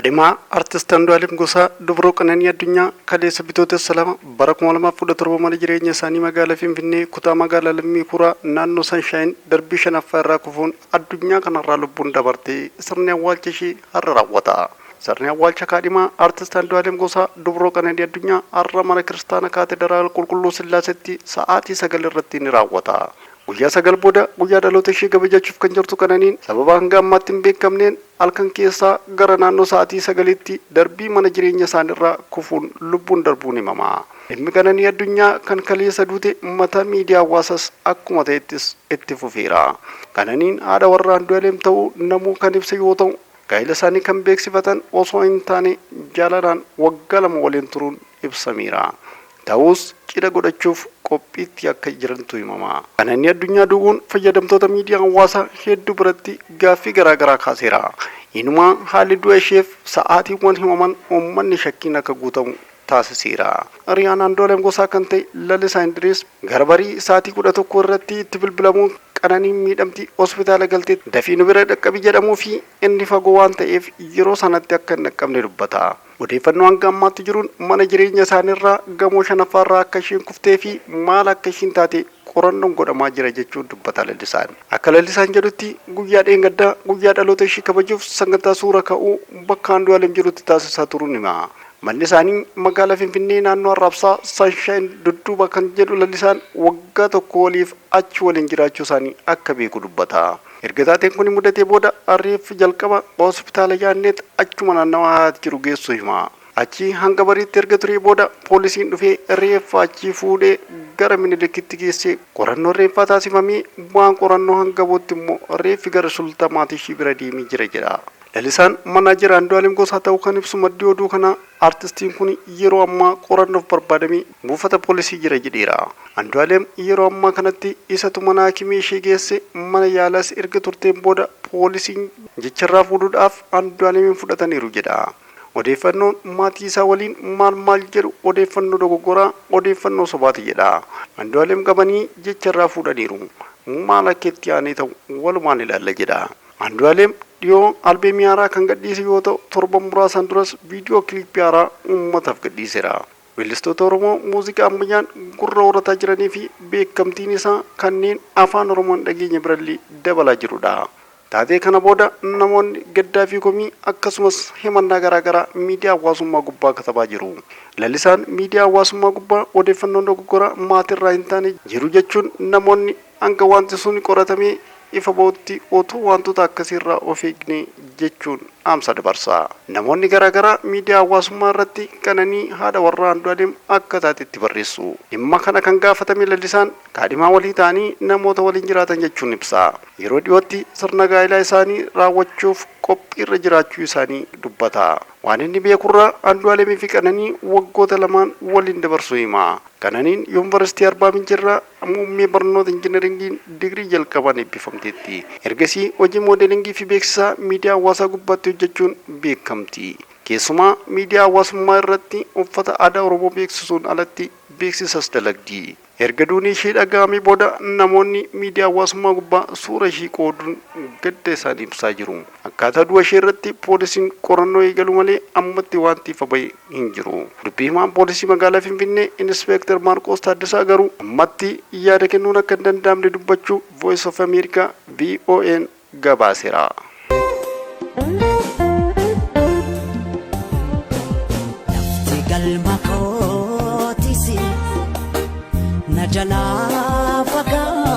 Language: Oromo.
Kaadhimaa Artist Andu'aalem Gosaa Dubroo Qananii Addunyaa kaleessa Bitootessa 2 bara 2017 mana jireenya isaanii magaalaa Finfinnee kutaa magaalaa Lammii Kuraa naannoo Sanshaayin darbii 5ffaa irraa kufuun addunyaa kanarraa lubbuun dabarte sirni awwaalcha ishee har'a raawwata. Sirni awwaalcha kaadhimaa Artist Andu'aalem Gosaa Dubroo Qananii Addunyaa har'a mana kiristaana Kaatederaal Qulqulluu Sillaasetti sa'aatii 9:00 irratti ni raawwata. Guyyaa 9 booda guyyaa dhaloota ishee kabajachuuf kan jirtu Qananiin sababa hanga ammaatti hin beekamneen halkan keessaa gara naannoo sa'aatii 9tti darbii mana jireenya isaanirraa kufuun lubbuun darbuun himama. Dhimmi Qananii Addunyaa kan kaleessa duute mataa miidiyaa hawaasaas akkuma ta'ettis itti fufeera. Qananiin haadha warraa Andu'alem ta'uu namuu kan ibse yoo ta'u, gaa'ila isaanii kan beeksifatan osoo hin taane jaalalaan waggaa 2 waliin turuun ibsameera. Ta'us cidha godhachuuf qophiitti akka jirantu himama. Qananii Addunyaa du'uun fayyadamtoota miidiyaa hawaasaa hedduu biratti gaaffii garaa garaa kaaseera. Inumaa haalli du'a isheef sa'aatiiwwan himaman uummanni shakkiin akka guutamu taasiseera. Hiriyaan Andu'aalem Gosaa kan ta'e Lalisaa Indiriis gara barii sa'aatii 11 irratti itti bilbilamuun Qananiin miidhamti hospitaala galteetti dafii nu bira dhaqqabi jedhamuu fi inni fagoo waan ta'eef yeroo sanatti akka hin dhaqqabne dubbata. Odeeffannoo hanga ammaatti jiruun mana jireenya isaaniirraa gamoo shanaffaarraa akka isheen kuftee fi maal akka ishiin taate qorannoon godhamaa jira jechuun dubbata Lalisaan. Akka Lalisaan jedhutti guyyaa dheengaddaa guyyaa dhaloota ishii kabajuuf sagantaa suura ka'uu bakka Andu'aalem jirutti taasisaa turuun hima. Manni isaanii magaalaa Finfinnee naannoo Arraabsaa Sanshaayinn dudduuba kan jedhu Lalisaan waggaa tokko oliif achi waliin jiraachuu isaanii akka beeku dubbata. Erga taateen kuni mudatee booda reeffi jalqaba hospitaala Yaanneet achuma naannawa Hayaat jiru geessuu hima. Achii hanga bariitti erga turee booda poolisiin dhufee reeffa achii fuudhee gara Minilikitti geessee qorannoon reenfaa taasifamee bu'aan qorannoo hanga ba'utti immoo reeffi gara Sulultaa maatii ishii bira deemee jira jedha. Lalisaan manaajera Andu'aalem Gosaa ta'uu kan ibsu maddi oduu kanaa, artistiin kuni yeroo ammaa qorannoof barbaadamee buufata poolisii jira jedheera. Andu'aalem yeroo ammaa kanatti isatu mana hakimii ishee geesse, mana yaalaas erga turteen booda poolisiin jecha irraa fuudhudhaaf Andu'aalemiin fudhataniiru jedha. Odeeffannoon maatii isaa waliin maal maal jedhu odeeffannoo dogoggoraa, odeeffannoo sobaati jedha. Andu'aalem qabanii jecha irraa fuudhaniiru. Maal akka itti aanee ta'u walumaan ilaalla jedha. Andu'aalem dhiyoo albeemii haaraa kan gadhiise yoo ta'u, torban muraasaan duras viidiyoo kiliippii haaraa uummataaf gadhiiseera. Weellistoota Oromoo muuziqaa ammayyaan gurra horataa jiranii fi beekamtiin isaa kanneen Afaan Oromoo hin dhageenye birallee dabalaa jirudha. Taatee kana booda namoonni gaddaa fi komii akkasumas himannaa garaa garaa miidiyaa hawaasummaa gubbaa katabaa jiru. Lalisaan miidiyaa hawaasummaa gubbaa odeeffannoon dogoggoraa maatirraa hin taane jiru jechuun namoonni hanga wanti suni qoratamee ifa ba'utti otuu wantoota akkasiirraa of eegnee jechuun dhaamsa dabarsa. Namoonni garaa garaa miidiyaa hawaasummaa irratti Qananii haadha warraa Andu'aalem akka taatetti barreessu. Dhimma kana kan gaafatame Lalisaan kaadhimaa walii ta'anii namoota waliin jiraatan jechuun ibsa. Yeroo dhiyootti sirna gaa'ilaa isaanii raawwachuuf qophiirra jiraachuu isaanii dubbata. Waan inni beekurraa Andu'aalemiifi Qananii waggoota lamaan waliin dabarsuu hima. Qananiin Yuunvarsiitii Arbaa Mincirraa muummee barnoota Injinariingiin digirii jalqabaan eebbifamteetti. Ergasii hojii moodeelingii fi beeksisaa miidiyaa hawaasaa gubbaatti hojjechuun beekamti. Keessumaa miidiyaa hawaasummaa irratti uffata aadaa Oromoo beeksisuun alatti beeksisas dalagdi. Erga duuni ishee dhaga'amee booda namoonni miidiyaa hawaasummaa gubbaa suura ishii qooduun gadda isaanii ibsaa jiru. Akkaataa du'a ishee irratti poolisiin qorannoo eegalu malee ammatti waanti ifa bahe hin jiru. Dubbii himaan poolisii magaalaa Finfinnee Inispeektar Maarqoos Taaddasaa garuu ammatti yaada kennuun akka hin danda'amne dubbachuu Voice of America, VOAn, gabaaseera. Lafti galma kootis na jalaa fagaattus.